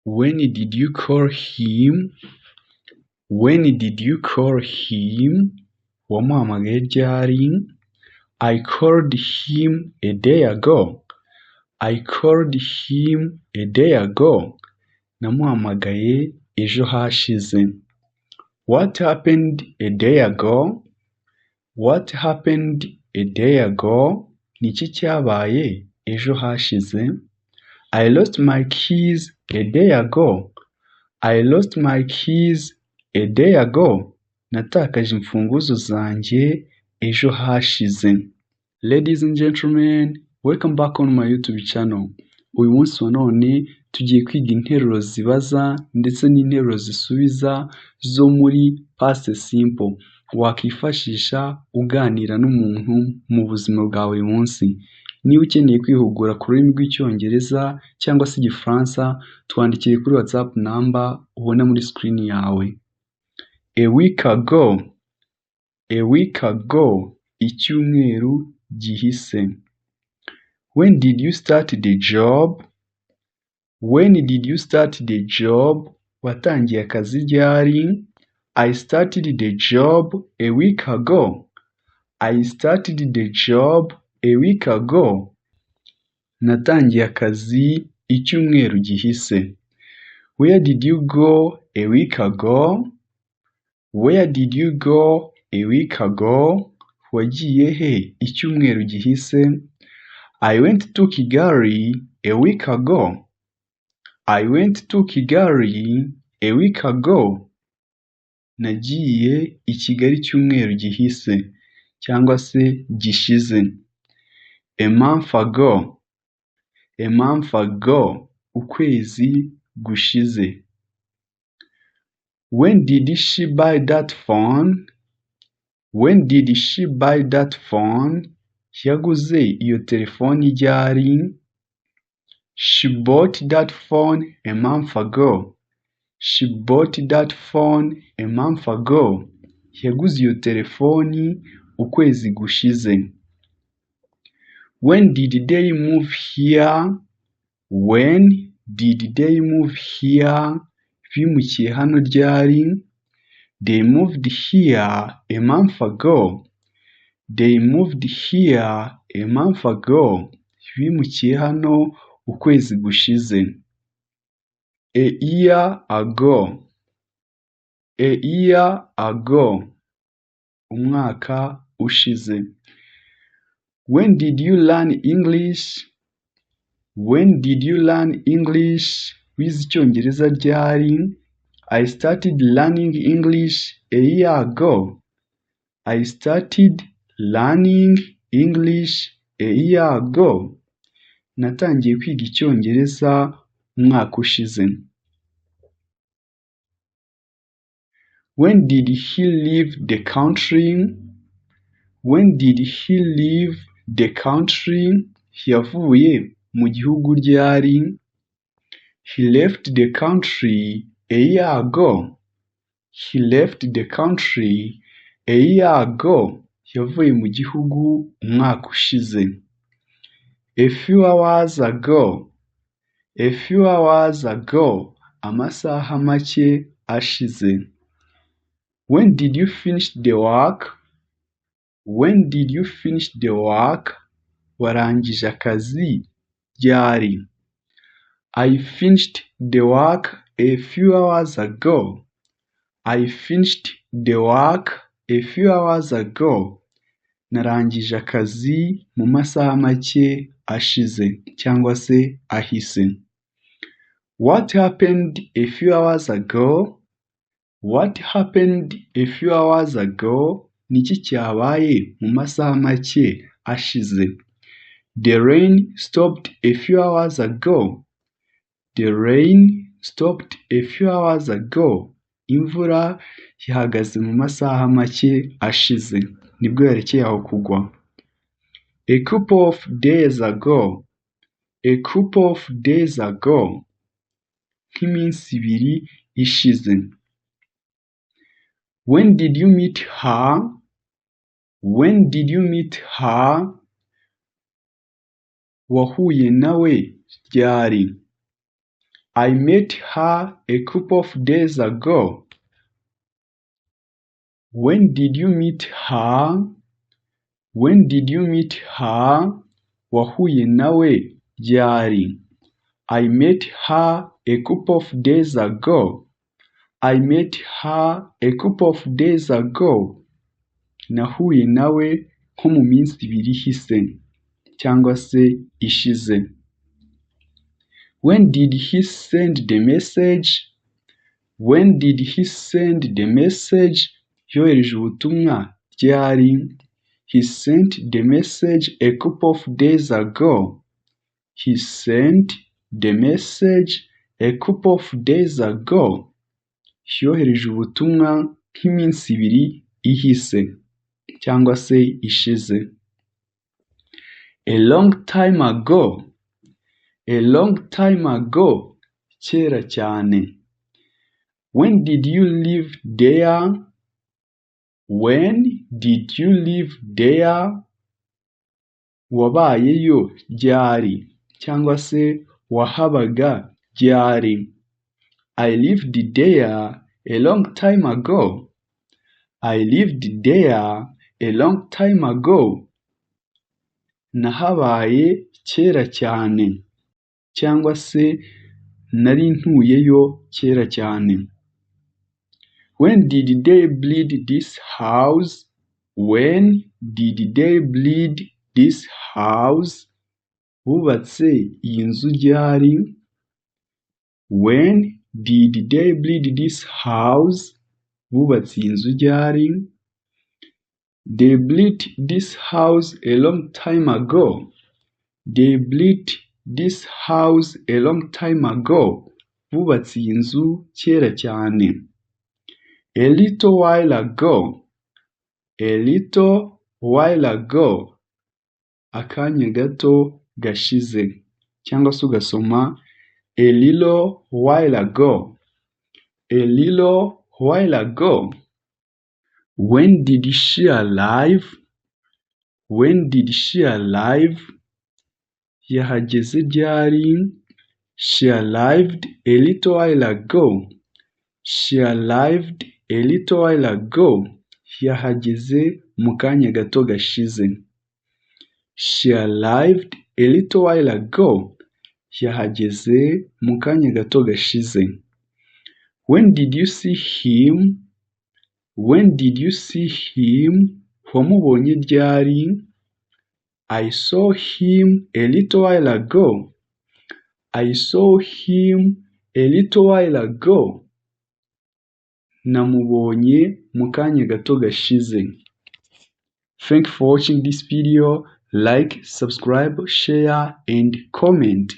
When did you call him? When did you call him? Wamuhamagaye ryari? I called him a day ago. I called him a day ago. Namuhamagaye ejo hashize. What happened a day ago? What happened a day ago? Ni iki cyabaye ejo hashize? I lost my keys a day ago. I lost my keys a day ago. Natakaje imfunguzo zanjye ejo hashize. Ladies and gentlemen, welcome back on my YouTube channel. Uyu munsi wa none tugiye kwiga interuro zibaza ndetse n'interuro zisubiza zo muri past simple wakwifashisha uganira n'umuntu mu buzima bwa buri munsi. Niba ukeneye kwihugura ku rurimi rw'Icyongereza cyangwa se Igifaransa, twandikire kuri WhatsApp number ubona muri screen yawe. A week ago, a week ago, icyumweru gihise. When did you start the job? When did you start the job? Watangiye akazi ryari? I started the job a week ago. I started the job a week ago. Natangiye akazi icyumweru gihise. Where did you go a week ago? Where did you go a week ago? Wagiye he icyumweru gihise? I went to Kigali a week ago. I went to Kigali a week ago. Nagiye i Kigali icyumweru gihise cyangwa se gishize. A month ago. A month ago. Ukwezi gushize. When did she buy that phone? When did she buy that phone? Yaguze iyo telefoni ryari? She bought that phone a month ago. She bought that phone a month ago. Yaguze iyo telefoni ukwezi gushize. When did they move here? When did they move here? Bimukiye hano ryari? They moved here a month ago. They moved here a month ago. Bimukiye hano ukwezi gushize. A year ago. A year ago. Umwaka ushize. When did you learn English? When did you learn English? Wize Icyongereza ryari? I started learning English a year ago. I started learning English a year ago. Natangiye kwiga Icyongereza umwaka ushize. When did he leave the country? When did he leave the country? Yavuye mu gihugu ryari? He left the country a year ago. He left the country a year ago. Yavuye mu gihugu umwaka ushize. A few hours ago. A few hours ago. Amasaha make ashize. When did you finish the work? When did you finish the work? Warangije akazi ryari? I finished the work a few hours ago. I finished the work a few hours ago. Narangije akazi mu masaha make ashize cyangwa se ahise. What happened a few hours ago? What happened a few hours ago? Ni iki cyabaye mu masaha make ashize? The rain stopped a few hours ago. The rain stopped a few hours ago. Imvura yahagaze mu masaha make ashize, nibwo yarekeye aho kugwa. A couple of days ago. A couple of days ago. Nk'iminsi ibiri ishize. When did you meet her? When did you meet her? Wahuye nawe ryari? I met her a couple of days ago. When did you meet her? When did you meet her? Wahuye nawe ryari? I met her a couple of days ago. I met her a couple of days ago. Nahuye nawe nko mu minsi ibiri ihise cyangwa se ishize. When did he send the message? When did he send the message? Yohereje ubutumwa ryari? He sent the message a couple of days ago. He sent the message a couple of days ago. Yohereje ubutumwa nk'iminsi ibiri ihise cyangwa se ishize. A long time ago. A long time ago. Kera cyane. When did you live there? When did you live there? Wabayeyo ryari cyangwa se wahabaga ryari? I lived there a long time ago. I lived there a long time ago. Nahabaye kera cyane cyangwa se nari ntuyeyo kera cyane. When did they build this house? When did they build this house? Bubatse iyi nzu ryari? When did they build this house? Bubatse iyi nzu ryari? They built this house a long time ago. They built this house a long time ago. Bubatse iyi nzu kera cyane. A little while ago. A little while ago. Akanya gato gashize cyangwa se ugasoma a little while ago. A little while ago. When did she arrive? When did she arrive? Yahageze ryari? She arrived a little while ago. She arrived a little while ago. Yahageze mu kanya gato gashize. She arrived a little while ago. Yahageze mu kanya gato gashize. When did you see him? When did you see him? Wamubonye ryari? I saw him a little while ago. I saw him a little while ago. Namubonye mu kanya gato gashize. Thank you for watching this video. Like, subscribe, share and comment.